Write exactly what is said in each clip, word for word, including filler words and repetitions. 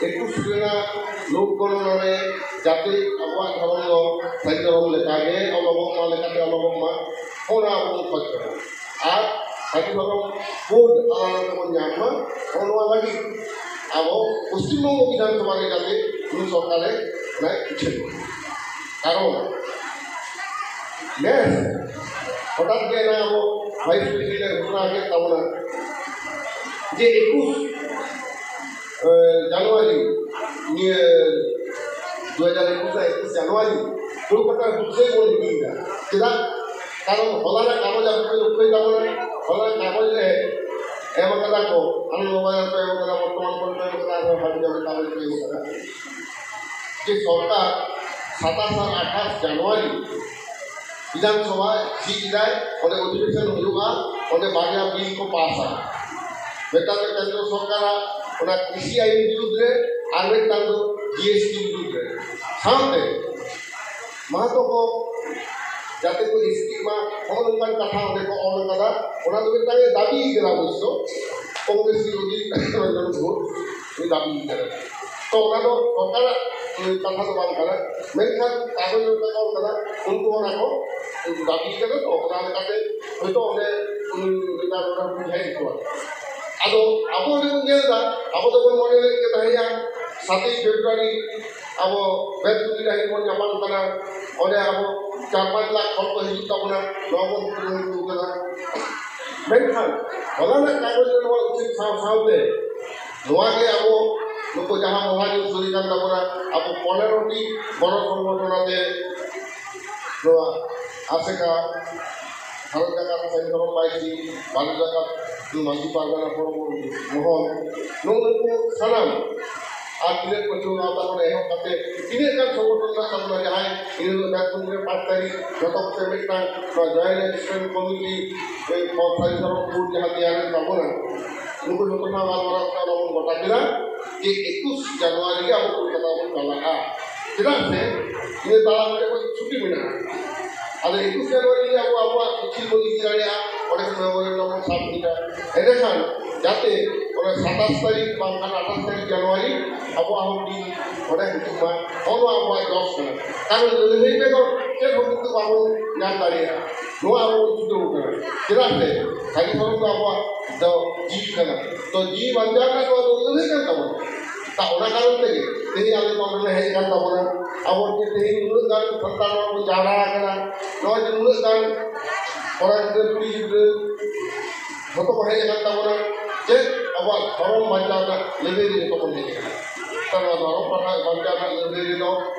ᱮᱠᱩᱥ ᱨᱮᱱᱟᱜ ᱞᱳᱠ ᱜᱚᱱᱚᱱᱟ ᱨᱮ ᱡᱟᱛᱮ ᱟᱵᱚᱣᱟᱜ ᱫᱷᱚᱨᱚᱢ ᱫᱚ ᱥᱟᱹᱨᱤ ᱫᱷᱚᱨᱚᱢ ᱞᱮᱠᱟᱜᱮ ᱚᱞᱚᱜᱚᱜ ᱢᱟ, ᱞᱮᱠᱟᱛᱮ ᱚᱞᱚᱜᱚᱜ ᱢᱟ, ᱚᱱᱟ ᱟᱵᱚ ᱵᱚᱱ ᱠᱷᱚᱡᱽ ᱠᱟᱱᱟ᱾ ᱟᱨ ᱥᱟᱹᱨᱤ ᱫᱷᱚᱨᱚᱢ ᱠᱳᱰ ᱟᱞᱟᱫᱟ ᱛᱮᱵᱚᱱ ᱧᱟᱢ ᱢᱟ, ᱱᱚᱜᱼᱚ ᱱᱚᱣᱟ ᱞᱟᱹᱜᱤᱫ ᱟᱵᱚ ᱯᱚᱥᱪᱤᱢ ᱵᱚᱝᱜᱚ ᱵᱤᱫᱷᱟᱱ ᱥᱚᱵᱷᱟ ᱨᱮ ᱡᱟᱛᱮ ᱱᱩᱭ ᱥᱚᱨᱠᱟᱨᱮ ᱚᱱᱟᱭ ᱩᱪᱷᱟᱹᱱ ᱢᱟ᱾ ᱠᱟᱨᱚᱱ ᱱᱮᱥ ᱦᱚᱴᱟᱛ ᱜᱮ ᱚᱱᱟ ᱟᱵᱚ ᱵᱷᱟᱭᱤᱥ ᱯᱨᱮᱥᱤᱰᱮᱱᱴ ᱜᱷᱳᱥᱚᱱᱟ ᱠᱮᱫ ᱛᱟᱵᱚᱱᱟ ᱡᱮ ᱮᱠᱩᱥ ᱡᱟᱱᱩᱣᱟᱨᱤ, ᱱᱤᱭᱟᱹ ᱫᱩ ᱦᱟᱡᱟᱨ ᱮᱠᱩᱥ ᱨᱮ ᱮᱠᱩᱥ ᱡᱟᱱᱩᱣᱟᱨᱤ ᱠᱳᱞᱠᱟᱛᱟ ᱦᱩᱞᱥᱟᱹᱭ ᱵᱚᱱ ᱦᱤᱲᱤᱧ ᱮᱫᱟ᱾ ᱪᱮᱫᱟᱜ? ᱠᱟᱨᱚᱱ ᱦᱚᱞᱟᱱᱟᱜ ᱠᱟᱜᱚᱡᱽ ᱟᱵᱚ ᱯᱮ ᱨᱚᱠᱠᱷᱚᱭ ᱛᱟᱵᱚᱱᱟ, ᱦᱚᱞᱟᱱᱟᱜ ᱠᱟᱜᱚᱡᱽ ᱨᱮ ᱮᱢ ᱠᱟᱫᱟ ᱠᱚ, ᱟᱱᱚᱱᱫ ᱵᱟᱡᱟᱨ ᱯᱮ ᱮᱢ ᱠᱟᱫᱟ, ᱵᱚᱨᱛᱚᱢᱟᱱ ᱠᱷᱚᱱ ᱯᱮ ᱮᱢ ᱠᱟᱫᱟ, ᱟᱨᱦᱚᱸ ᱦᱟᱵᱤ ᱡᱟᱵᱤ ᱠᱟᱜᱚᱡᱽ ᱯᱮ ᱮᱢ ᱠᱟᱫᱟ ᱡᱮ ᱥᱚᱨᱠᱟᱨ ᱥᱟᱛᱟᱥ ᱟᱨ ᱟᱴᱷᱟᱥ ᱡᱟᱱᱩᱣᱟᱨᱤ ᱵᱤᱫᱷᱟᱱ ᱥᱚᱵᱷᱟ ᱡᱷᱤᱡ ᱮᱫᱟᱭ, ᱚᱸᱰᱮ ᱚᱫᱷᱤᱵᱮᱥᱚᱱ ᱦᱩᱭᱩᱜᱼᱟ, ᱚᱸᱰᱮ ᱵᱟᱨᱭᱟ ᱵᱤᱞ ᱠᱚ ᱯᱟᱥᱟ᱾ ᱢᱤᱫᱴᱟᱝ ᱫᱚ ᱠᱮᱱᱫᱨᱚ ᱥᱚᱨᱠᱟᱨᱟᱜ ᱚᱱᱟ ᱠᱨᱤᱥᱤ ᱟᱭᱤᱱ ᱵᱤᱨᱩᱫᱽ ᱨᱮ, ᱟᱨ ᱢᱤᱫᱴᱟᱝ ᱫᱚ ᱡᱤ ᱮᱥ ᱴᱤ ᱵᱤᱨᱩᱫᱽ ᱨᱮ᱾ ᱥᱟᱶᱛᱮ ᱢᱟᱦᱟᱛᱚ ᱠᱚ ᱡᱟᱛᱮ ᱠᱚ ᱨᱟᱹᱥᱠᱟᱹᱜ ᱢᱟ, ᱱᱚᱜᱼᱚ ᱱᱚᱝᱠᱟᱱ ᱠᱟᱛᱷᱟ ᱚᱸᱰᱮ ᱠᱚ ᱚᱞ ᱠᱟᱫᱟ᱾ ᱚᱱᱟ ᱫᱚ ᱢᱤᱫᱴᱟᱝ ᱮ ᱫᱟᱵᱤ ᱠᱟᱫᱟ ᱚᱵᱚᱥᱥᱚ, ᱠᱚᱝᱜᱨᱮᱥ ᱵᱤᱨᱳᱫᱷᱤ ᱨᱚᱧᱡᱚᱱ ᱜᱷᱳᱥ ᱩᱱᱤ ᱫᱟᱵᱤ ᱠᱟᱫᱟ᱾ ᱛᱚ ᱚᱱᱟ ᱫᱚ ᱥᱚᱨᱠᱟᱨᱟᱜ, ᱩᱸ, ᱠᱟᱛᱷᱟ ᱫᱚ ᱵᱟᱝ ᱠᱟᱱᱟ, ᱢᱮᱱᱠᱷᱟᱱ ᱠᱟᱜᱚᱡᱽ ᱨᱮ ᱚᱞ ᱠᱟᱫᱟ, ᱩᱱᱠᱩ ᱚᱱᱟ ᱠᱚ ᱫᱟᱵᱤ ᱠᱟᱫᱟ᱾ ᱛᱚ ᱚᱱᱟ ᱞᱮᱠᱟᱛᱮ ᱦᱚᱭᱛᱳ ᱚᱸᱰᱮ, ᱩᱸ, ᱱᱮᱛᱟᱨ ᱚᱱᱟ ᱠᱚ ᱡᱟᱦᱮᱨ ᱠᱚᱣᱟ᱾ ᱟᱫᱚ ᱟᱵᱚ ᱚᱸᱰᱮ ᱵᱚᱱ ᱧᱮᱞ ᱮᱫᱟ, ᱟᱵᱚ ᱫᱚᱵᱚᱱ ᱢᱚᱱᱮ ᱞᱮᱫ ᱜᱮ ᱛᱟᱦᱮᱸᱭᱟ ᱥᱟᱛᱮᱭ ᱯᱷᱮᱵᱽᱨᱩᱣᱟᱨᱤ ᱟᱵᱚ ᱵᱮᱛᱠᱩᱸᱫᱽᱨᱤ ᱰᱟᱹᱦᱤ ᱵᱚᱱ ᱧᱟᱯᱟᱢ ᱠᱟᱱᱟ, ᱚᱸᱰᱮ ᱟᱵᱚ ᱪᱟᱨ ᱯᱟᱸᱪ ᱞᱟᱠᱷ ᱦᱚᱲ ᱠᱚ ᱦᱤᱡᱩᱜ ᱛᱟᱵᱚᱱᱟ, ᱱᱚᱣᱟ ᱵᱚᱱ ᱠᱩᱨᱩᱢᱩᱴᱩ ᱠᱟᱫᱟ᱾ ᱢᱮᱱᱠᱷᱟᱱ ᱦᱚᱞᱟᱱᱟᱜ ᱠᱟᱜᱚᱡᱽ ᱨᱮ ᱱᱚᱣᱟ ᱩᱪᱷᱟᱹᱱ ᱥᱟᱶ ᱥᱟᱶᱛᱮ ᱱᱚᱣᱟ ᱜᱮ ᱟᱵᱚ ᱱᱩᱠᱩ ᱡᱟᱦᱟᱸ ᱢᱚᱦᱟᱡᱚᱱ ᱥᱩᱨᱤ ᱠᱟᱱ ᱛᱟᱵᱚᱱᱟ, ᱟᱵᱚ ᱯᱚᱱᱮᱨᱚ ᱴᱤ ᱜᱚᱱᱚ ᱥᱚᱝᱜᱚᱴᱷᱚᱱ ᱟᱛᱮ ᱱᱚᱣᱟ ᱟᱥᱮᱠᱟ, ᱵᱷᱟᱨᱚᱛ ᱡᱟᱠᱟᱛ ᱥᱟᱹᱨᱤ ᱫᱷᱚᱨᱚᱢ ᱵᱟᱭᱥᱤ, ᱵᱷᱟᱨᱚᱛ ᱡᱟᱠᱟᱛ ᱢᱟᱹᱡᱷᱤ ᱯᱟᱨᱜᱟᱱᱟ ᱯᱚᱨᱚᱵᱚᱨᱛᱤ ᱢᱚᱦᱚᱞ, ᱱᱩᱜᱼᱩ ᱱᱩᱠᱩ ᱥᱟᱱᱟᱢ ᱟᱨ ᱛᱤᱱᱟᱹᱜ ᱯᱟᱹᱴᱷᱩᱣᱟᱹ ᱜᱟᱶᱛᱟ ᱠᱷᱚᱱ ᱮᱦᱚᱵ ᱠᱟᱛᱮ ᱛᱤᱱᱟᱹᱜ ᱜᱟᱱ ᱥᱚᱝᱜᱚᱴᱷᱚᱱ ᱢᱮᱱᱟᱜ ᱛᱟᱵᱚᱱᱟ, ᱡᱟᱦᱟᱸᱭ ᱤᱱᱟᱹ ᱦᱤᱞᱳᱜ ᱵᱮᱛᱠᱩᱸᱫᱽᱨᱤ ᱨᱮ ᱯᱟᱸᱪ ᱛᱟᱹᱨᱤᱠᱷ ᱡᱚᱛᱚ ᱠᱚᱛᱮ ᱢᱤᱫᱴᱟᱝ ᱱᱚᱣᱟ Joint Action Committee, A, for ᱥᱟᱹᱨᱤ ᱫᱷᱚᱨᱚᱢ ᱠᱳᱰ ᱡᱟᱦᱟᱸ ᱛᱮᱭᱟᱨᱮᱱ ᱛᱟᱵᱚᱱᱟ, ᱱᱩᱠᱩ ᱡᱚᱛᱚ ᱥᱟᱶ ᱜᱟᱞᱢᱟᱨᱟᱣ ᱠᱟᱛᱮ ᱚᱱᱟ ᱵᱚᱱ ᱜᱚᱴᱟ ᱠᱮᱫᱟ ᱡᱮ ᱮᱠᱩᱥ ᱡᱟᱱᱩᱣᱟᱨᱤ ᱜᱮ ᱟᱵᱚ ᱠᱳᱞᱠᱟᱛᱟ ᱵᱚᱱ ᱪᱟᱞᱟᱜᱼᱟ᱾ ᱪᱮᱫᱟᱜ ᱥᱮ ᱤᱱᱟᱹ ᱛᱟᱞᱟ ᱢᱤᱫᱴᱮᱱ ᱠᱚ ᱪᱷᱩᱴᱤ ᱢᱮᱱᱟᱜᱼᱟ᱾ ᱟᱫᱚ ᱮᱠᱩᱥ ᱡᱟᱱᱩᱣᱟᱨᱤ ᱨᱮ ᱟᱵᱚ ᱟᱵᱚᱣᱟᱜ ᱢᱤᱪᱷᱤᱞ ᱵᱚᱱ ᱤᱫᱤ ᱫᱟᱲᱮᱭᱟᱜᱼᱟ, ᱚᱸᱰᱮ ᱠᱷᱚᱱ ᱢᱮᱢᱳᱨᱤᱭᱟᱞ ᱵᱚᱱ ᱥᱟᱵ ᱤᱫᱤᱭᱟ᱾ ᱮᱸᱰᱮᱠᱷᱟᱱ ᱡᱟᱛᱮ ᱚᱱᱟ ᱥᱟᱛᱟᱥ ᱛᱟᱹᱨᱤᱠᱷ ᱵᱟᱝᱠᱷᱟᱱ ᱟᱴᱷᱟᱥ ᱛᱟᱹᱨᱤᱠᱷ ᱡᱟᱱᱩᱣᱟᱨᱤ ᱟᱵᱚᱣᱟᱜ ᱦᱚᱸ ᱫᱤᱱ ᱚᱸᱰᱮ ᱦᱤᱡᱩᱜ ᱢᱟ᱾ ᱱᱚᱜᱼᱚ ᱱᱚᱣᱟ ᱟᱵᱚᱣᱟᱜ ᱡᱚᱥ ᱠᱟᱱᱟ᱾ ᱠᱟᱨᱚᱱ ᱞᱟᱹᱲᱦᱟᱹᱭ ᱵᱮᱜᱚᱨ ᱪᱮᱫ ᱦᱚᱸ ᱠᱤᱱᱛᱩ ᱵᱟᱵᱚᱱ ᱧᱟᱢ ᱫᱟᱲᱮᱭᱟᱜᱼᱟ᱾ ᱱᱚᱣᱟ ᱟᱵᱚ ᱵᱚᱱ ᱪᱷᱩᱴᱟᱹᱣ ᱠᱟᱱᱟ᱾ ᱪᱮᱫᱟᱜ ᱥᱮ ᱥᱟᱹᱨᱤ ᱫᱷᱚᱨᱚᱢ ᱫᱚ ᱟᱵᱚᱣᱟᱜ ᱫᱚ ᱡᱤᱣᱤ ᱠᱟᱱᱟ᱾ ᱛᱚ ᱡᱤᱣᱤ ᱵᱟᱧᱪᱟᱣ ᱨᱮᱱᱟᱜ ᱱᱚᱣᱟ ᱫᱚ ᱞᱟᱹᱲᱦᱟᱹᱭ ᱠᱟᱱ ᱛᱟᱵᱚᱱᱟ᱾ ᱛᱟ ᱚᱱᱟ ᱠᱟᱨᱚᱱ ᱛᱮᱜᱮ ᱛᱮᱦᱮᱧ ᱟᱞᱮ ᱱᱚᱰᱮ ᱞᱮ ᱦᱮᱡ ᱟᱠᱟᱱ ᱛᱟᱵᱚᱱᱟ᱾ ᱟᱵᱚ ᱡᱮ ᱛᱮᱦᱮᱧ ᱩᱱᱟᱹᱜ ᱜᱟᱱ ᱥᱟᱱᱛᱟᱲ ᱱᱚᱣᱟ ᱵᱚᱱ ᱡᱟᱣᱨᱟ ᱟᱠᱟᱱᱟ, ᱱᱚᱜᱼᱚᱭ ᱡᱮ ᱩᱱᱟᱹᱜ ᱜᱟᱱ ᱠᱚᱲᱟ ᱜᱤᱫᱽᱨᱟᱹ, ᱠᱩᱲᱤ ᱜᱤᱫᱽᱨᱟᱹ ᱡᱷᱚᱛᱚ ᱠᱚ ᱦᱮᱡ ᱟᱠᱟᱱ ᱛᱟᱵᱚᱱᱟ, ᱪᱮᱫ ᱟᱵᱚᱣᱟᱜ ᱫᱷᱚᱨᱚᱢ ᱵᱟᱧᱪᱟᱣ ᱨᱮᱱᱟᱜ ᱞᱟᱹᱲᱦᱟᱹᱭ ᱨᱮ ᱡᱷᱚᱛᱚ ᱵᱚᱱ ᱦᱮᱡ ᱟᱠᱟᱱᱟ᱾ ᱛᱚ ᱱᱚᱣᱟ ᱫᱷᱚᱨᱚᱢ ᱯᱟᱲᱦᱟᱣ ᱵᱟᱧᱪᱟᱣ ᱨᱮᱱᱟᱜ ᱞᱟᱹᱲᱦᱟᱹᱭ ᱨᱮᱫᱚ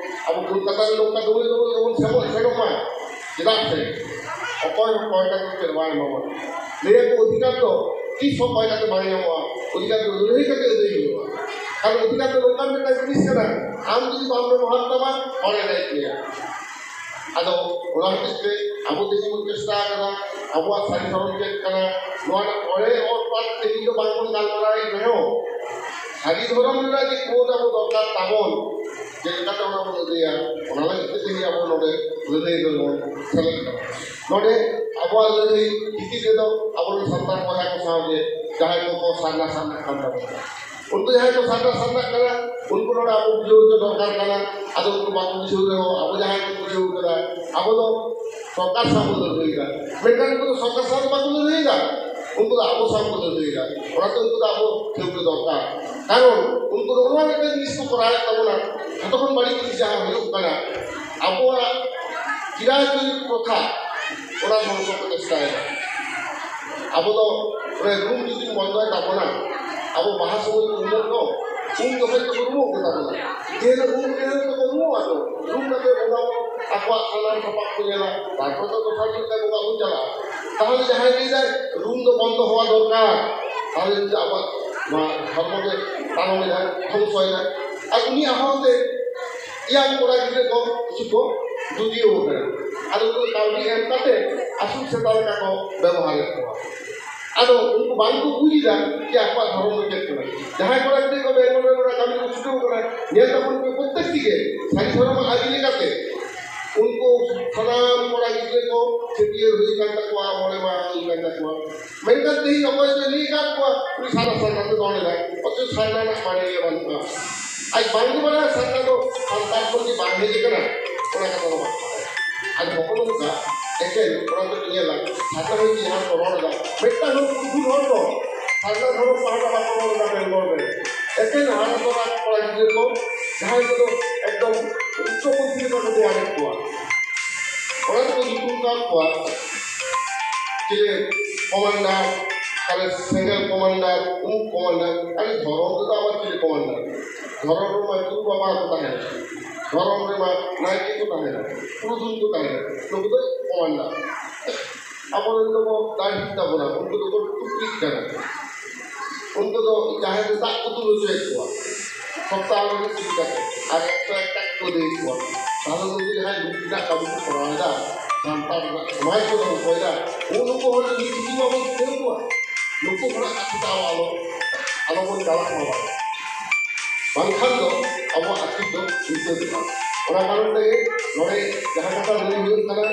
ᱟᱵᱚ ᱠᱳᱞᱠᱟᱛᱟ ᱨᱮ ᱱᱚᱝᱠᱟ ᱫᱩᱲᱩᱵ ᱫᱩᱲᱩᱵ ᱨᱮᱵᱚᱱ ᱥᱮᱱᱚᱜ ᱥᱮᱱᱚᱜ ᱢᱟ᱾ ᱪᱮᱫᱟᱜ ᱥᱮ ᱚᱠᱚᱭ ᱦᱚᱸ ᱠᱚᱭ ᱠᱟᱛᱮ ᱪᱮᱫ ᱵᱟᱭ ᱮᱢᱟᱢᱟ᱾ ᱞᱟᱹᱭ ᱟᱠᱚ ᱚᱫᱷᱤᱠᱟᱨ ᱫᱚ ᱛᱤᱥ ᱦᱚᱸ ᱠᱚᱭ ᱠᱟᱛᱮ ᱵᱟᱭ ᱧᱟᱢᱚᱜᱼᱟ, ᱚᱫᱷᱤᱠᱟᱨ ᱫᱚ ᱞᱟᱹᱲᱦᱟᱹᱭ ᱠᱟᱛᱮ ᱟᱹᱫᱟᱹᱭ ᱦᱩᱭᱩᱜᱼᱟ᱾ ᱟᱨ ᱚᱫᱷᱤᱠᱟᱨ ᱫᱚ ᱱᱚᱝᱠᱟᱱ ᱢᱤᱫᱴᱟᱝ ᱡᱤᱱᱤᱥ ᱠᱟᱱᱟ, ᱟᱢ ᱡᱩᱫᱤ ᱵᱟᱢ ᱵᱮᱵᱚᱦᱟᱨ ᱛᱟᱢᱟ, ᱦᱚᱲᱮ ᱨᱮᱡ ᱢᱮᱭᱟ᱾ ᱟᱫᱚ ᱚᱱᱟ ᱦᱚᱛᱮᱡ ᱛᱮ ᱟᱵᱚ ᱛᱮᱦᱮᱧ ᱵᱚᱱ ᱪᱮᱥᱴᱟ ᱟᱠᱟᱫᱟ, ᱟᱵᱚᱣᱟᱜ ᱥᱟᱹᱨᱤ ᱫᱷᱚᱨᱚᱢ ᱪᱮᱫ ᱠᱟᱱᱟ, ᱱᱚᱣᱟ ᱨᱮᱱᱟᱜ ᱚᱲᱮ ᱚᱨ ᱯᱟᱛ ᱛᱮᱦᱮᱧ ᱫᱚ ᱵᱟᱝ ᱵᱚᱱ ᱜᱟᱞᱢᱟᱨᱟᱣᱮᱫ ᱨᱮᱦᱚᱸ, ᱥᱟᱹᱨᱤ ᱫᱷᱚᱨᱚᱢ ᱨᱮᱱᱟᱜ ᱡᱮ ᱠᱳᱰ ᱟᱵᱚ ᱫᱚᱨᱠᱟᱨ ᱛᱟᱵᱚᱱ, ᱪᱮᱫ ᱞᱮᱠᱟᱛᱮ ᱚᱱᱟ ᱵᱚᱱ ᱟᱹᱫᱟᱹᱭᱟ, ᱚᱱᱟ ᱞᱟᱹᱜᱤᱫ ᱛᱮ ᱛᱮᱦᱮᱧ ᱟᱵᱚ ᱱᱚᱰᱮ ᱞᱟᱹᱲᱦᱟᱹᱭ ᱨᱮᱵᱚᱱ ᱥᱮᱞᱮᱫ ᱠᱟᱱᱟ᱾ ᱱᱚᱰᱮ ᱟᱵᱚᱣᱟᱜ ᱞᱟᱹᱲᱦᱟᱹᱭ ᱵᱷᱤᱛᱤᱨ ᱨᱮᱫᱚ ᱟᱵᱚᱨᱮᱱ ᱥᱟᱱᱛᱟᱲ ᱵᱚᱭᱦᱟ ᱠᱚ ᱥᱟᱶᱜᱮ ᱡᱟᱦᱟᱸᱭ ᱠᱚᱠᱚ ᱥᱟᱨᱱᱟ ᱥᱟᱨᱱᱟᱜ ᱠᱟᱱ ᱛᱟᱵᱚᱱᱟ, ᱩᱱᱠᱩ ᱡᱟᱦᱟᱸᱭ ᱠᱚ ᱥᱟᱨᱱᱟ ᱥᱟᱨᱱᱟᱜ ᱠᱟᱱᱟ, ᱩᱱᱠᱩ ᱱᱚᱰᱮ ᱟᱵᱚ ᱵᱩᱡᱷᱟᱹᱣ ᱦᱚᱪᱚ ᱫᱚᱨᱠᱟᱨ ᱠᱟᱱᱟ᱾ ᱟᱫᱚ ᱩᱱᱠᱩ ᱵᱟᱠᱚ ᱵᱩᱡᱷᱟᱹᱣ ᱨᱮᱦᱚᱸ, ᱟᱵᱚ ᱡᱟᱦᱟᱸᱭ ᱠᱚ ᱵᱩᱡᱷᱟᱹᱣ ᱠᱟᱫᱟ, ᱟᱵᱚ ᱫᱚ ᱥᱚᱨᱠᱟᱨ ᱥᱟᱶ ᱵᱚᱱ ᱞᱟᱹᱲᱦᱟᱹᱭᱮᱫᱟ, ᱢᱮᱱᱠᱷᱟᱱ ᱩᱱᱠᱩ ᱫᱚ ᱥᱚᱨᱠᱟᱨ ᱥᱟᱶ ᱫᱚ ᱵᱟᱠᱚ ᱞᱟᱹᱲᱦᱟᱹᱭᱮᱫᱟ, ᱩᱱᱠᱩ ᱫᱚ ᱟᱵᱚ ᱥᱟᱶ ᱠᱚ ᱞᱟᱹᱲᱦᱟᱹᱭᱮᱫᱟ᱾ ᱚᱱᱟᱛᱮ ᱩᱱᱠᱩ ᱫᱚ ᱟᱵᱚ ᱴᱷᱟᱹᱣᱠᱟᱹ ᱫᱚᱨᱠᱟᱨ᱾ ᱠᱟᱨᱚᱱ ᱩᱱᱠᱩ ᱫᱚ ᱱᱚᱣᱟ ᱢᱤᱫᱴᱮᱱ ᱡᱤᱱᱤᱥ ᱠᱚ ᱠᱚᱨᱟᱣᱮᱫ ᱛᱟᱵᱚᱱᱟ, ᱡᱷᱚᱛᱚ ᱠᱷᱚᱱ ᱵᱟᱹᱲᱤᱡ ᱡᱤᱱᱤᱥ ᱡᱟᱦᱟᱸ ᱦᱩᱭᱩᱜ ᱠᱟᱱᱟ, ᱟᱵᱚᱣᱟᱜ ᱪᱤᱨᱟᱭ ᱪᱩᱨᱤᱛ ᱯᱨᱚᱛᱷᱟ, ᱚᱱᱟ ᱫᱷᱚᱝᱥᱚ ᱠᱚ ᱪᱮᱥᱴᱟᱭᱮᱫᱟ᱾ ᱟᱵᱚ ᱫᱚ ᱚᱱᱮ ᱨᱩᱢ ᱡᱩᱫᱤᱢ ᱵᱚᱱᱫᱚᱭ ᱛᱟᱵᱚᱱᱟ, ᱟᱵᱚ ᱵᱟᱦᱟ ᱥᱚᱢᱚᱭ ᱠᱚ ᱩᱢᱩᱜ ᱫᱚ, ᱩᱱ ᱡᱚᱠᱷᱚᱡ ᱫᱚᱠᱚ ᱨᱩᱢᱩᱜ ᱜᱮ ᱛᱟᱵᱚᱱᱟ᱾ ᱡᱮ ᱦᱤᱞᱳᱜ ᱩᱢ, ᱤᱱᱟᱹ ᱦᱤᱞᱳᱜ ᱫᱚᱠᱚ ᱨᱩᱢᱩᱜᱼᱟ᱾ ᱛᱚ ᱨᱩᱢ ᱠᱟᱛᱮ ᱵᱚᱸᱜᱟ ᱵᱩᱨᱩ ᱟᱠᱚᱣᱟᱜ ᱥᱟᱱᱟᱢ ᱥᱟᱯᱟᱵ ᱠᱚ ᱧᱮᱞᱟ, ᱛᱟᱨᱯᱚᱨ ᱫᱚ ᱫᱚᱥᱟᱨ ᱦᱤᱞᱳᱜ ᱛᱮ ᱵᱚᱸᱜᱟ ᱵᱚᱱ ᱪᱟᱞᱟᱜᱼᱟ᱾ ᱛᱟᱦᱚᱞᱮ ᱡᱟᱦᱟᱸᱭ ᱞᱟᱹᱭ ᱫᱟᱭ ᱨᱩᱢ ᱫᱚ ᱵᱚᱱᱫᱚ ᱦᱚᱣᱟ ᱫᱚᱨᱠᱟᱨ, ᱛᱟᱦᱚᱞᱮ ᱩᱱᱤ ᱫᱚ ᱟᱵᱚᱣᱟᱜ ᱱᱚᱣᱟ ᱫᱷᱚᱨᱢᱚ ᱜᱮ ᱛᱟᱲᱟᱢ ᱮᱫᱟᱭ, ᱫᱷᱚᱝᱥᱚᱭᱮᱫᱟᱭ᱾ ᱟᱨ ᱩᱱᱤᱭᱟᱜ ᱦᱚᱸ ᱛᱮ ᱤᱭᱟᱝ ᱠᱚᱲᱟ ᱜᱤᱫᱽᱨᱟᱹ ᱠᱚ ᱠᱤᱪᱷᱩ ᱠᱚ ᱡᱩᱫᱤᱭᱳ ᱠᱟᱱᱟ᱾ ᱟᱫᱚ ᱩᱱᱠᱩ ᱠᱟᱹᱣᱰᱤ ᱮᱢ ᱠᱟᱛᱮ ᱟᱹᱥᱩᱞ ᱥᱮᱛᱟ ᱞᱮᱠᱟ ᱠᱚ ᱵᱮᱵᱚᱦᱟᱨᱮᱫ ᱠᱚᱣᱟ᱾ ᱟᱫᱚ ᱩᱱᱠᱩ ᱵᱟᱝ ᱠᱚ ᱵᱩᱡᱽ ᱮᱫᱟ ᱡᱮ ᱟᱠᱚᱣᱟᱜ ᱫᱷᱚᱨᱚᱢ ᱫᱚ ᱪᱮᱫ ᱠᱟᱱᱟ᱾ ᱡᱟᱦᱟᱸᱭ ᱠᱚᱲᱟ ᱜᱤᱫᱽᱨᱟᱹ ᱠᱚ ᱵᱮᱝᱜᱚᱞ ᱨᱮ ᱱᱚᱰᱮ ᱠᱟᱹᱢᱤ ᱠᱚ ᱪᱷᱩᱴᱟᱹᱣ ᱠᱟᱱᱟ, ᱧᱮᱞ ᱛᱟᱵᱚᱱ ᱯᱮ ᱯᱨᱚᱛᱮᱠᱴᱤ ᱜᱮ ᱥᱟᱹᱨᱤ ᱫᱷᱚᱨᱚᱢ ᱟᱹᱨᱤ ᱞᱮᱠᱟᱛᱮ ᱩᱱᱠᱩ ᱥᱟᱱᱟᱢ ᱠᱚᱲᱟ ᱜᱤᱫᱽᱨᱟᱹ ᱠᱚ ᱪᱷᱟᱹᱴᱭᱟᱹᱨ ᱦᱩᱭ ᱠᱟᱱ ᱛᱟᱠᱚᱣᱟ, ᱢᱚᱬᱮ ᱢᱟᱦᱟ ᱦᱩᱭ ᱠᱟᱱ ᱛᱟᱠᱚᱣᱟ᱾ ᱢᱮᱱᱠᱷᱟᱱ ᱛᱮᱦᱮᱧ ᱚᱠᱚᱭ ᱠᱚ ᱞᱟᱹᱭ ᱟᱠᱟᱫ ᱠᱚᱣᱟ, ᱩᱱᱤ ᱥᱟᱨᱱᱟ ᱥᱟᱨᱱᱟ ᱛᱮ ᱫᱚᱱ ᱮᱫᱟᱭ, ᱚᱛᱷᱚᱪᱚ ᱥᱟᱨᱱᱟ ᱨᱮᱱᱟᱜ ᱢᱟᱱᱮ ᱜᱮ ᱵᱟᱹᱱᱩᱜᱼᱟ᱾ ᱟᱡ ᱵᱟᱝ ᱜᱮ ᱵᱟᱲᱟᱭᱟ ᱥᱟᱨᱱᱟ ᱫᱚ ᱥᱟᱱᱛᱟᱲ ᱠᱷᱚᱱ ᱜᱮ ᱵᱟᱝ ᱦᱮᱡ ᱟᱠᱟᱱᱟ, ᱚᱱᱟ ᱠᱟᱛᱷᱟ ᱫᱚ ᱵᱟᱝ ᱠᱟᱱᱟ᱾ ᱟᱨ ᱦᱚᱸᱜᱼᱚ ᱱᱚᱝᱠᱟ ᱮᱠᱮᱱ ᱚᱱᱟ ᱫᱚ ᱧᱮᱞᱟ, ᱥᱟᱨᱱᱟ ᱦᱚᱸ ᱡᱟᱦᱟᱸ ᱠᱚ ᱨᱚᱲ ᱮᱫᱟ, ᱢᱤᱫᱴᱟᱝ ᱦᱚᱸ ᱯᱩᱨᱩᱫᱷᱩᱞ ᱦᱚᱲ ᱫᱚ ᱥᱟᱨᱱᱟ ᱫᱷᱚᱨᱚᱢ ᱯᱟᱦᱴᱟ ᱵᱟᱠᱚ ᱨᱚᱲ ᱮᱫᱟ ᱵᱮᱝᱜᱚᱞ ᱨᱮ᱾ ᱮᱠᱮᱱ ᱦᱟᱨᱟ ᱛᱚᱨᱟ ᱠᱚᱲᱟ ᱜᱤᱫᱽᱨᱟᱹ ᱠᱚ, ᱡᱟᱦᱟᱸᱭ ᱠᱚᱫᱚ ᱮᱠᱫᱚᱢ ᱩᱪᱪᱚ ᱯᱚᱱᱛᱷᱤ ᱞᱮᱠᱟ ᱠᱚ ᱛᱮᱭᱟᱨᱮᱫ ᱠᱚᱣᱟ, ᱚᱱᱟ ᱫᱚᱠᱚ ᱧᱩᱛᱩᱢ ᱠᱟᱜ ᱠᱚᱣᱟ ᱪᱤᱞᱤ ᱠᱚᱢᱟᱱᱰᱟᱨ, ᱛᱟᱦᱞᱮ ᱥᱮᱸᱜᱮᱞ ᱠᱚᱢᱟᱱᱰᱟᱨ, ᱩᱢᱩᱠ ᱠᱚᱢᱟᱱᱰᱟᱨ᱾ ᱟᱨ ᱫᱷᱚᱨᱚᱢ ᱨᱮᱫᱚ ᱟᱵᱟᱨ ᱪᱤᱞᱤ ᱠᱚᱢᱟᱱᱰᱟᱨ? ᱫᱷᱚᱨᱚᱢ ᱨᱮᱢᱟ ᱜᱩᱨᱩ ᱵᱟᱵᱟ ᱠᱚ ᱛᱟᱦᱮᱱᱟ, ᱫᱷᱚᱨᱚᱢ ᱨᱮᱢᱟ ᱱᱟᱭᱠᱮ ᱠᱚ ᱛᱟᱦᱮᱱᱟ, ᱯᱩᱨᱩᱫᱷᱩᱞ ᱠᱚ ᱛᱟᱦᱮᱱᱟ, ᱱᱩᱠᱩ ᱫᱚ ᱠᱚᱢᱟᱱᱰᱟᱨ᱾ ᱟᱵᱚᱨᱮᱱ ᱫᱚᱠᱚ ᱫᱟᱲᱦᱤ ᱛᱟᱵᱚᱱᱟ, ᱩᱱᱠᱩ ᱫᱚᱠᱚ ᱴᱩᱠᱨᱤᱜ ᱠᱟᱱᱟ, ᱩᱱᱠᱩ ᱫᱚ ᱡᱟᱦᱮᱨ ᱨᱮ ᱫᱟᱜ ᱠᱚ ᱫᱩᱞ ᱦᱚᱪᱚᱭᱮᱫ ᱠᱚᱣᱟ ᱥᱚᱯᱛᱟᱦᱚ ᱨᱮ ᱢᱤᱫ ᱫᱤᱱ ᱠᱟᱛᱮ, ᱟᱨ ᱮᱠᱥᱚ ᱮᱠ ᱴᱟᱠᱟ ᱠᱚ ᱤᱫᱤᱭᱮᱫ ᱠᱚᱣᱟ᱾ ᱛᱟᱦᱞᱮ ᱩᱱᱠᱩ ᱡᱟᱦᱟᱸᱭ ᱞᱩᱴ ᱨᱮᱱᱟᱜ ᱠᱟᱹᱢᱤ ᱠᱚ ᱠᱚᱨᱟᱣ ᱮᱫᱟ, ᱥᱟᱱᱛᱟᱲ ᱨᱮᱱᱟᱜ ᱥᱚᱢᱟᱡᱽ ᱠᱚ ᱫᱚᱦᱚᱭᱮᱫᱟ, ᱩᱱᱠᱩ ᱦᱚᱲ ᱫᱚ ᱱᱤᱛ ᱦᱚᱸ ᱵᱟᱵᱚᱱ ᱵᱩᱡᱷᱟᱹᱣ ᱠᱚᱣᱟ᱾ ᱱᱩᱠᱩ ᱦᱚᱲᱟᱜ ᱠᱟᱛᱷᱟ ᱛᱮ ᱟᱵᱚ ᱟᱞᱚ, ᱟᱞᱚᱵᱚᱱ ᱪᱟᱞᱟᱜ ᱢᱟ ᱵᱟᱝ᱾ ᱵᱟᱝᱠᱷᱟᱱ ᱫᱚ ᱟᱵᱚᱣᱟᱜ ᱟᱹᱠᱤᱞ ᱫᱚ ᱢᱩᱪᱟᱹᱫᱚᱜᱼᱟ᱾ ᱚᱱᱟ ᱠᱟᱨᱚᱱ ᱛᱮᱜᱮ ᱱᱚᱰᱮ ᱡᱟᱦᱟᱸ ᱠᱟᱛᱷᱟ ᱞᱟᱹᱭ ᱦᱩᱭᱩᱜ ᱠᱟᱱᱟ,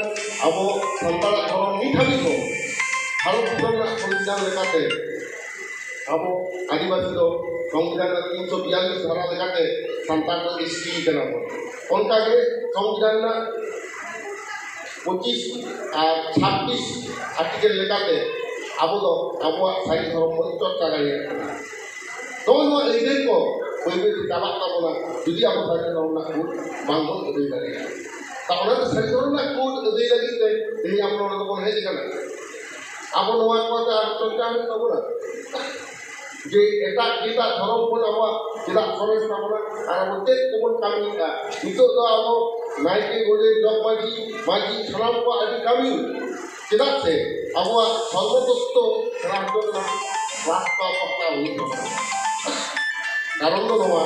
ᱟᱵᱚ ᱥᱟᱱᱛᱟᱲᱟᱜ ᱫᱷᱚᱨᱚᱢ ᱱᱤᱛ ᱦᱟᱹᱵᱤᱡ ᱦᱚᱸ ᱵᱷᱟᱨᱚᱛ ᱫᱤᱥᱚᱢ ᱨᱮᱱᱟᱜ ᱥᱚᱝᱵᱤᱫᱷᱟᱱ ᱞᱮᱠᱟᱛᱮ ᱟᱵᱚ ᱟᱹᱫᱤᱵᱟᱹᱥᱤ ᱫᱚ ᱥᱚᱝᱵᱤᱫᱷᱟᱱ ᱨᱮᱱᱟᱜ ᱛᱤᱱᱥᱚ ᱵᱤᱭᱟᱞᱞᱤᱥ ᱫᱷᱟᱨᱟ ᱞᱮᱠᱟᱛᱮ ᱥᱟᱱᱛᱟᱲ ᱫᱚ ᱮᱥ ᱴᱤ ᱠᱟᱱᱟ ᱵᱚᱱ᱾ ᱚᱱᱠᱟᱜᱮ ᱥᱚᱝᱵᱤᱫᱷᱟᱱ ᱨᱮᱱᱟᱜ ᱯᱚᱸᱪᱤᱥ ᱟᱨ ᱪᱷᱟᱵᱵᱤᱥ ᱟᱨᱴᱤᱠᱮᱞ ᱞᱮᱠᱟᱛᱮ ᱟᱵᱚ ᱫᱚ ᱟᱵᱚᱣᱟᱜ ᱥᱟᱹᱨᱤ ᱫᱷᱚᱨᱚᱢ ᱵᱚᱱ ᱪᱚᱨᱪᱟ ᱫᱟᱲᱮᱭᱟᱜ ᱠᱟᱱᱟ᱾ ᱱᱚᱜᱼᱚ ᱱᱚᱣᱟ ᱟᱹᱭᱫᱟᱹᱨ ᱠᱚ ᱵᱟᱹᱭ ᱵᱟᱹᱭ ᱛᱮ ᱪᱟᱵᱟᱜ ᱛᱟᱵᱚᱱᱟ, ᱡᱩᱫᱤ ᱟᱵᱚ ᱥᱟᱹᱨᱤ ᱫᱷᱚᱨᱚᱢ ᱨᱮᱱᱟᱜ ᱠᱳᱰ ᱵᱟᱝᱵᱚᱱ ᱟᱹᱫᱟᱹᱭ ᱫᱟᱲᱮᱭᱟᱜᱼᱟ᱾ ᱛᱟ ᱚᱱᱟᱛᱮ ᱥᱟᱹᱨᱤ ᱫᱷᱚᱨᱚᱢ ᱨᱮᱱᱟᱜ ᱠᱳᱰ ᱟᱹᱫᱟᱹᱭ ᱞᱟᱹᱜᱤᱫ ᱛᱮ ᱛᱮᱦᱮᱧ ᱟᱵᱚ ᱱᱚᱰᱮ ᱫᱚᱵᱚᱱ ᱦᱮᱡ ᱟᱠᱟᱱᱟ᱾ ᱟᱵᱚ ᱱᱚᱣᱟ ᱠᱚ ᱟᱨ ᱪᱚᱨᱪᱟ ᱦᱩᱭᱩᱜ ᱛᱟᱵᱚᱱᱟ᱾ ᱡᱮ ᱮᱴᱟᱜ ᱡᱟᱹᱛᱟᱜ ᱫᱷᱚᱨᱚᱢ ᱠᱷᱚᱱ ᱟᱵᱚᱣᱟᱜ ᱪᱮᱫᱟᱜ ᱥᱚᱨᱮᱥ ᱛᱟᱵᱚᱱᱟ ᱟᱨ ᱟᱵᱚ ᱪᱮᱫ ᱠᱚᱵᱚᱱ ᱠᱟᱹᱢᱤᱭᱮᱫᱟ? ᱱᱤᱛᱚᱜ ᱫᱚ ᱟᱵᱚ ᱱᱟᱭᱠᱮ, ᱜᱚᱰᱮᱛ, ᱡᱚᱜᱽ ᱢᱟᱹᱡᱷᱤ, ᱢᱟᱹᱡᱷᱤ ᱥᱟᱱᱟᱢ ᱠᱚᱣᱟᱜ ᱟᱹᱰᱤ ᱠᱟᱹᱢᱤ᱾ ᱪᱮᱫᱟᱜ ᱥᱮ ᱟᱵᱚᱣᱟᱜ ᱫᱷᱚᱨᱢᱚ ᱛᱚᱛᱛᱚ ᱥᱮᱬᱟ ᱦᱚᱪᱚ ᱨᱮᱱᱟᱜ ᱨᱟᱥᱛᱟ ᱯᱟᱥᱱᱟᱣ ᱦᱩᱭᱩᱜ ᱛᱟᱵᱚᱱᱟ᱾ ᱠᱟᱨᱚᱱ ᱫᱚ ᱱᱚᱣᱟ,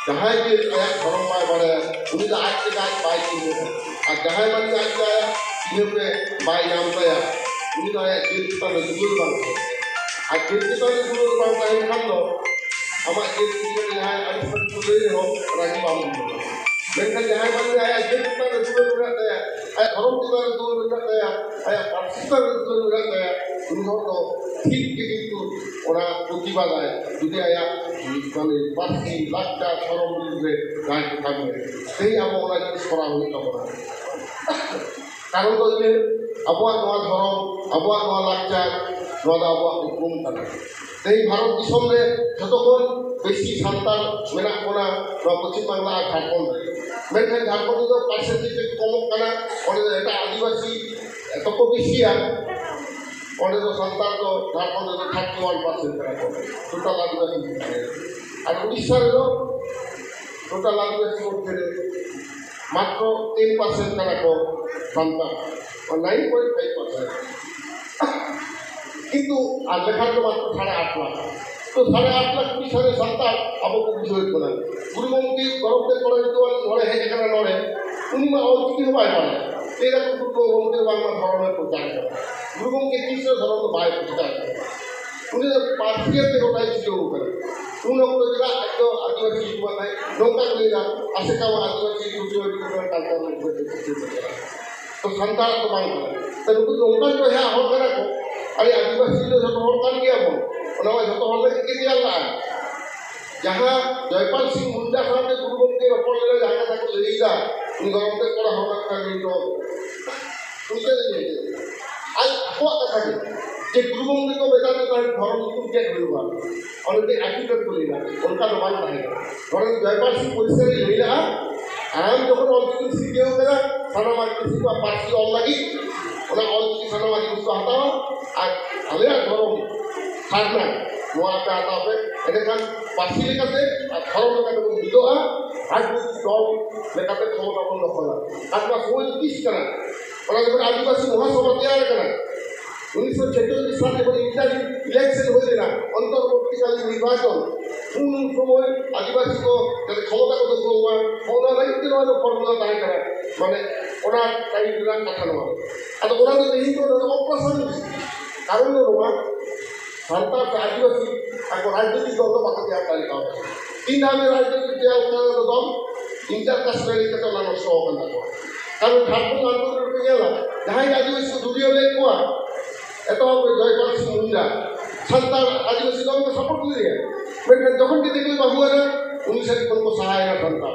ᱡᱟᱦᱟᱸᱭ ᱡᱟᱹᱛ ᱟᱭᱟᱜ ᱫᱷᱚᱨᱚᱢ ᱵᱟᱭ ᱵᱟᱲᱟᱭᱟ, ᱩᱱᱤ ᱫᱚ ᱟᱡ ᱛᱮᱜᱮ ᱟᱡ ᱵᱟᱭ ᱪᱤᱱᱦᱟᱹᱣᱟ᱾ ᱟᱨ ᱡᱟᱦᱟᱸᱭ ᱢᱟᱹᱱᱢᱤ ᱟᱡ ᱛᱮ ᱟᱭᱟᱜ ᱪᱤᱱᱦᱟᱹᱯ ᱨᱮ ᱵᱟᱭ ᱧᱟᱢ ᱛᱟᱭᱟ, ᱩᱱᱤ ᱫᱚ ᱟᱭᱟᱜ ᱡᱟᱹᱛ ᱪᱮᱛᱟᱱ ᱨᱮ ᱫᱩᱞᱟᱹᱲ ᱵᱟᱝ ᱛᱟᱦᱮᱱᱟ᱾ ᱟᱨ ᱡᱟᱹᱛ ᱪᱮᱛᱟᱱ ᱨᱮ ᱫᱩᱞᱟᱹᱲ ᱵᱟᱝ ᱛᱟᱦᱮᱱ ᱠᱷᱟᱱ ᱫᱚ ᱟᱢᱟᱜ ᱡᱟᱹᱛ ᱤᱫᱤ ᱠᱟᱛᱮ ᱡᱟᱦᱟᱸᱭ ᱟᱹᱰᱤ ᱥᱟᱹᱨᱤ ᱠᱚ ᱞᱟᱹᱭ ᱨᱮᱦᱚᱸ ᱨᱟᱹᱜᱤ ᱵᱟᱢ ᱵᱩᱡᱷᱟᱹᱣᱟ᱾ ᱢᱮᱱᱠᱷᱟᱱ ᱡᱟᱦᱟᱸᱭ ᱢᱟᱹᱱᱢᱤ ᱟᱭᱟᱜ ᱡᱟᱹᱛ ᱪᱮᱛᱟᱱ ᱨᱮ ᱫᱩᱞᱟᱹᱲ ᱢᱮᱱᱟᱜ ᱛᱟᱭᱟ, ᱟᱭᱟᱜ ᱫᱷᱚᱨᱚᱢ ᱪᱮᱛᱟᱱ ᱨᱮ ᱫᱩᱞᱟᱹᱲ ᱢᱮᱱᱟᱜ ᱛᱟᱭᱟ, ᱟᱭᱟᱜ ᱯᱟᱹᱨᱥᱤ ᱪᱮᱛᱟᱱ ᱨᱮ ᱫᱩᱞᱟᱹᱲ ᱢᱮᱱᱟᱜ ᱛᱟᱭᱟ, ᱩᱱᱤ ᱦᱚᱲ ᱫᱚ ᱴᱷᱤᱠ ᱜᱮ ᱠᱤᱱᱛᱩ ᱚᱱᱟ ᱯᱨᱚᱛᱤᱵᱟᱫᱟᱭ, ᱡᱩᱫᱤ ᱟᱭᱟᱜ ᱢᱟᱱᱮ ᱯᱟᱹᱨᱥᱤ, ᱞᱟᱠᱪᱟᱨ, ᱫᱷᱚᱨᱚᱢ ᱵᱤᱨᱩᱫᱷ ᱨᱮ ᱡᱟᱦᱟᱸᱭ ᱠᱚ ᱠᱟᱹᱢᱤᱭᱟ᱾ ᱛᱮᱦᱮᱧ ᱟᱵᱚ ᱚᱱᱟ ᱡᱤᱱᱤᱥ ᱠᱚᱨᱟᱣ ᱦᱩᱭᱩᱜ ᱛᱟᱵᱚᱱᱟ᱾ ᱠᱟᱨᱚᱱ ᱫᱚ ᱤᱱᱟᱹ, ᱟᱵᱚᱣᱟᱜ ᱱᱚᱣᱟ ᱫᱷᱚᱨᱚᱢ, ᱟᱵᱚᱣᱟᱜ ᱱᱚᱣᱟ ᱞᱟᱠᱪᱟᱨ, ᱱᱚᱣᱟ ᱫᱚ ᱟᱵᱚᱣᱟᱜ ᱩᱯᱨᱩᱢ ᱠᱟᱱᱟ᱾ ᱛᱮᱦᱮᱧ ᱵᱷᱟᱨᱚᱛ ᱫᱤᱥᱚᱢ ᱨᱮ ᱡᱷᱚᱛᱚ ᱠᱷᱚᱱ ᱵᱮᱥᱤ ᱥᱟᱱᱛᱟᱲ ᱢᱮᱱᱟᱜ ᱵᱚᱱᱟ ᱱᱚᱣᱟ ᱯᱚᱪᱷᱤᱢ ᱵᱟᱝᱞᱟ ᱟᱨ ᱡᱷᱟᱲᱠᱷᱚᱸᱰ ᱨᱮ᱾ ᱢᱮᱱᱠᱷᱟᱱ ᱡᱷᱟᱲᱠᱷᱚᱸᱰ ᱨᱮᱫᱚ percentage ᱠᱚᱢᱚᱜ ᱠᱟᱱᱟ, ᱚᱸᱰᱮ ᱫᱚ ᱮᱴᱟᱜ ᱟᱹᱫᱤᱵᱟᱹᱥᱤ ᱮᱛᱚ ᱠᱚ ᱵᱮᱥᱤᱭᱟ, ᱚᱸᱰᱮ ᱫᱚ ᱥᱟᱱᱛᱟᱲ ᱫᱚ ᱡᱷᱟᱲᱠᱷᱚᱸᱰ ᱨᱮᱫᱚ thirty one percent ᱠᱟᱱᱟ ᱠᱚ, total ᱟᱹᱫᱤᱵᱟᱹᱥᱤ ᱵᱷᱤᱛᱨᱤ ᱨᱮ᱾ ᱟᱨ ᱩᱲᱤᱥᱥᱟ ᱨᱮᱫᱚ total ᱟᱹᱫᱤᱵᱟᱹᱥᱤ ᱢᱚᱫᱽᱫᱷᱮ ᱨᱮ ᱢᱟᱛᱨᱚ ten percent ᱠᱟᱱᱟ ᱠᱚ Santal, nine point five percent᱾ ᱠᱤᱱᱛᱩ ᱟᱨ ᱞᱮᱠᱷᱟᱱ ᱫᱚ ᱢᱟᱛᱨᱚ ᱥᱟᱲᱮ ᱟᱴ ᱞᱟᱠᱷ᱾ ᱛᱚ ᱥᱟᱲᱮ ᱟᱴ ᱞᱟᱠᱷ ᱩᱲᱤᱥᱥᱟ ᱨᱮ ᱥᱟᱱᱛᱟᱲ ᱟᱵᱚ ᱠᱚ ᱵᱩᱡᱷᱟᱹᱣᱮᱫ ᱵᱚᱱᱟ᱾ ᱜᱩᱨᱩ ᱜᱚᱢᱠᱮ ᱜᱚᱨᱚᱵᱽ ᱛᱮ ᱠᱚᱲᱟ ᱧᱩᱛᱩᱢᱟᱱ ᱱᱚᱰᱮ ᱦᱮᱡ ᱟᱠᱟᱱᱟ, ᱱᱚᱰᱮ ᱩᱱᱤ ᱢᱟ ᱚᱞ ᱪᱤᱠᱤ ᱦᱚᱸ ᱵᱟᱭ ᱵᱟᱲᱟᱭᱟ᱾ ᱞᱟᱹᱭ ᱫᱟᱠᱚ ᱜᱩᱨᱩ ᱜᱚᱢᱠᱮ ᱵᱟᱝᱢᱟ ᱫᱷᱚᱨᱚᱢᱮ ᱯᱨᱚᱪᱟᱨ ᱠᱟᱫᱟ᱾ ᱜᱩᱨᱩ ᱜᱚᱢᱠᱮ ᱛᱤᱥ ᱨᱮ ᱫᱷᱚᱨᱚᱢ ᱫᱚ ᱵᱟᱭ ᱯᱨᱚᱪᱟᱨ ᱠᱟᱫᱟ᱾ ᱩᱱᱤ ᱫᱚ ᱯᱟᱹᱨᱥᱤ ᱟᱛᱮ ᱜᱚᱴᱟᱭ ᱪᱷᱩᱴᱟᱹᱣ ᱠᱟᱱᱟ᱾ ᱩᱱ ᱚᱠᱛᱚ ᱪᱮᱫᱟᱜ ᱟᱡ ᱫᱚ ᱟᱹᱫᱤᱵᱟᱹᱥᱤ ᱧᱩᱛᱩᱢᱟᱱ ᱛᱟᱭ? ᱱᱚᱝᱠᱟ ᱠᱚ ᱞᱟᱹᱭᱫᱟ, ᱟᱥᱮᱠᱟ ᱢᱟ ᱟᱹᱫᱤᱵᱟᱹᱥᱤ ᱪᱷᱩᱴᱟᱹᱣ ᱠᱟᱱᱟ, ᱠᱟᱞᱪᱟᱨ ᱢᱚᱫᱽᱫᱷᱮ ᱪᱷᱩᱴᱟᱹᱣ ᱠᱟᱱᱟ᱾ ᱛᱚ ᱥᱟᱱᱛᱟᱲᱟᱜ ᱫᱚ ᱵᱟᱝ ᱠᱟᱱᱟ᱾ ᱛᱚ ᱱᱩᱠᱩ ᱱᱚᱝᱠᱟᱱ ᱵᱚᱭᱦᱟ ᱦᱚᱲ ᱠᱟᱱᱟ ᱠᱚ, ᱟᱨ ᱟᱹᱫᱤᱵᱟᱹᱥᱤ ᱫᱚ ᱡᱷᱚᱛᱚ ᱦᱚᱲ ᱠᱟᱱ ᱜᱮᱭᱟ ᱵᱚᱱ, ᱚᱱᱟ ᱢᱟ ᱡᱷᱚᱛᱚ ᱦᱚᱲ ᱞᱟᱹᱜᱤᱫ ᱜᱮ ᱛᱮᱭᱟᱨ ᱞᱟᱜᱼᱟ᱾ ᱡᱟᱦᱟᱸ ᱡᱚᱭᱯᱟᱞ ᱥᱤᱝ ᱢᱩᱱᱰᱟ ᱥᱟᱶᱛᱮ ᱜᱩᱨᱩ ᱜᱚᱢᱠᱮ ᱨᱚᱯᱚᱲ ᱞᱮᱱᱟ, ᱡᱟᱦᱟᱸ ᱠᱟᱛᱷᱟ ᱠᱚ ᱞᱟᱹᱭ ᱮᱫᱟ, ᱩᱱᱤ ᱜᱚᱨᱚᱵᱽ ᱛᱮ ᱠᱚᱲᱟ ᱦᱚᱲ ᱠᱟᱱ ᱱᱤᱛᱚᱜ ᱩᱱᱤ ᱪᱮᱫ ᱮ ᱞᱟᱹᱭ ᱠᱮᱫᱟ? ᱟᱡ ᱟᱠᱚᱣᱟᱜ ᱠᱟᱛᱷᱟ ᱜᱮ, ᱡᱮ ᱜᱩᱨᱩ ᱜᱚᱢᱠᱮ ᱠᱚ ᱢᱮᱛᱟ ᱫᱮ ᱛᱟᱦᱮᱸᱫ ᱫᱷᱚᱨᱚᱢ ᱧᱩᱛᱩᱢ ᱪᱮᱫ ᱦᱩᱭᱩᱜᱼᱟ, ᱚᱸᱰᱮ ᱫᱚ ᱟᱹᱰᱤ ᱩᱛᱟᱹᱨ ᱠᱚ ᱞᱟᱹᱭ ᱮᱫᱟ, ᱚᱱᱠᱟ ᱫᱚ ᱵᱟᱝ ᱛᱟᱦᱮᱸ ᱠᱟᱱᱟ᱾ ᱱᱚᱰᱮ ᱫᱚ ᱡᱚᱭᱯᱟᱞ ᱥᱤᱝ ᱯᱚᱨᱤᱥᱠᱟᱨ ᱮ ᱞᱟᱹᱭ ᱞᱮᱫᱟ, ᱟᱢ ᱡᱚᱠᱷᱚᱱ ᱚᱞ ᱪᱤᱠᱤᱢ ᱥᱤᱨᱡᱟᱹᱣ ᱠᱮᱫᱟ, ᱥᱟᱱᱟᱢ ᱟᱹᱫᱤᱵᱟᱹᱥᱤ ᱠᱚᱣᱟᱜ ᱯᱟᱹᱨᱥᱤ ᱚᱞ ᱞᱟᱹᱜᱤᱫ, ᱚᱱᱟ ᱚᱞ ᱪᱤᱠᱤ ᱥᱟᱱᱟᱢ ᱟᱹᱫᱤᱵᱟᱹᱥᱤ ᱠᱚ ᱦᱟᱛᱟᱣᱟ, ᱟᱨ ᱟᱞᱮᱭᱟᱜ ᱫᱷᱚᱨᱚᱢ ᱥᱟᱨᱱᱟ, ᱱᱚᱣᱟ ᱟᱯᱮ ᱦᱟᱛᱟᱣ ᱯᱮ, ᱮᱸᱰᱮᱠᱷᱟᱱ ᱯᱟᱹᱨᱥᱤ ᱞᱮᱠᱟᱛᱮ ᱟᱨ ᱫᱷᱚᱨᱚᱢ ᱞᱮᱠᱟᱛᱮ ᱵᱚᱱ ᱢᱤᱫᱚᱜᱼᱟ, ᱨᱟᱡᱽᱱᱤᱛᱤ ᱫᱚᱞ ᱞᱮᱠᱟᱛᱮ ᱠᱷᱚᱢᱚᱛᱟ ᱵᱚᱱ ᱫᱚᱠᱷᱚᱞᱟ᱾ ᱟᱨ ᱱᱚᱣᱟ ᱥᱚᱢᱚᱭ ᱫᱚ ᱛᱤᱥ ᱠᱟᱱᱟ? ᱚᱱᱟ ᱡᱚᱠᱷᱚᱱ ᱟᱹᱫᱤᱵᱟᱹᱥᱤ ᱢᱚᱦᱟᱥᱚᱵᱷᱟ ᱛᱮᱭᱟᱨ ᱟᱠᱟᱱᱟ, ᱩᱱᱤᱥᱥᱚ ᱪᱷᱮᱪᱪᱚᱞᱞᱤᱥ ᱥᱟᱞ ᱡᱚᱠᱷᱚᱱ ᱤᱱᱴᱟᱨ ᱤᱞᱮᱠᱥᱚᱱ ᱦᱩᱭ ᱞᱮᱱᱟ, ᱚᱱᱛᱚᱨᱵᱚᱨᱛᱤᱠᱟᱞᱤᱱ ᱱᱤᱨᱵᱟᱪᱚᱱ, ᱩᱱ ᱥᱚᱢᱚᱭ ᱟᱹᱫᱤᱵᱟᱹᱥᱤ ᱠᱚ ᱡᱟᱛᱮ ᱠᱷᱚᱢᱚᱛᱟ ᱠᱚ ᱫᱚᱠᱷᱚᱞ ᱢᱟ, ᱚᱱᱟ ᱞᱟᱹᱜᱤᱫ ᱛᱮ ᱱᱚᱣᱟ ᱫᱚ ᱯᱷᱚᱨᱢᱩᱞᱟ ᱛᱟᱦᱮᱸ ᱠᱟᱱᱟ᱾ ᱢᱟᱱᱮ ᱚᱱᱟ ᱴᱟᱭᱤᱢ ᱨᱮᱱᱟᱜ ᱠᱟᱛᱷᱟ ᱱᱚᱣᱟ᱾ ᱟᱫᱚ ᱚᱱᱟ ᱫᱚ ᱛᱮᱦᱮᱧ ᱫᱚ ᱱᱚᱣᱟ ᱚᱯᱨᱟᱥᱚᱝᱜᱤᱠ᱾ ᱠᱟᱨᱚᱱ ᱫᱚ ᱱᱚᱣᱟ, ᱥᱟᱱᱛᱟᱲ ᱥᱮ ᱟᱹᱫᱤᱵᱟᱹᱥᱤ ᱟᱠᱚ ᱨᱟᱡᱽᱱᱤᱛᱤᱠ ᱫᱚᱞ ᱫᱚ ᱵᱟᱠᱚ ᱛᱮᱭᱟᱨ ᱫᱟᱲᱮ ᱠᱟᱣᱫᱟ᱾ ᱛᱤᱱ ᱫᱷᱟᱣ ᱨᱮ ᱨᱟᱡᱽᱱᱤᱛᱤ ᱛᱮᱭᱟᱨ ᱠᱟᱱᱟ ᱫᱚ ᱫᱚᱞ, ᱤᱱᱴᱟᱨ ᱠᱟᱥᱴ ᱨᱮ ᱞᱟᱹᱭ ᱠᱟᱛᱮ ᱚᱱᱟ ᱱᱚᱥᱴᱚ ᱟᱠᱟᱱ ᱛᱟᱠᱚᱣᱟ᱾ ᱠᱟᱨᱚᱱ ᱡᱷᱟᱲᱠᱷᱚᱸᱰ ᱟᱱᱫᱳᱞᱚᱱ ᱧᱮᱞᱟ, ᱡᱟᱦᱟᱸᱭ ᱟᱹᱫᱤᱵᱟᱹᱥᱤ ᱠᱚ ᱫᱩᱨᱤᱭᱟᱹ ᱞᱮᱫ ᱠᱚᱣᱟ, ᱮᱛᱚᱦᱚᱵ ᱨᱮ ᱡᱚᱭᱯᱟᱞ ᱥᱤᱝ ᱢᱩᱱᱰᱟ, ᱥᱟᱱᱛᱟᱲ ᱟᱹᱫᱤᱵᱟᱹᱥᱤ ᱫᱚᱞ ᱠᱚ ᱥᱟᱯᱳᱨᱴ ᱞᱮᱫᱮᱭᱟ, ᱢᱮᱱᱠᱷᱟᱱ ᱡᱚᱠᱷᱚᱱ ᱜᱮ ᱫᱤᱠᱩᱭ ᱵᱟᱹᱦᱩ ᱟᱫᱮ, ᱩᱱᱤ ᱥᱮᱫ ᱠᱷᱚᱱ ᱠᱚ ᱥᱟᱦᱟᱭᱮᱱᱟ ᱥᱟᱱᱛᱟᱲ᱾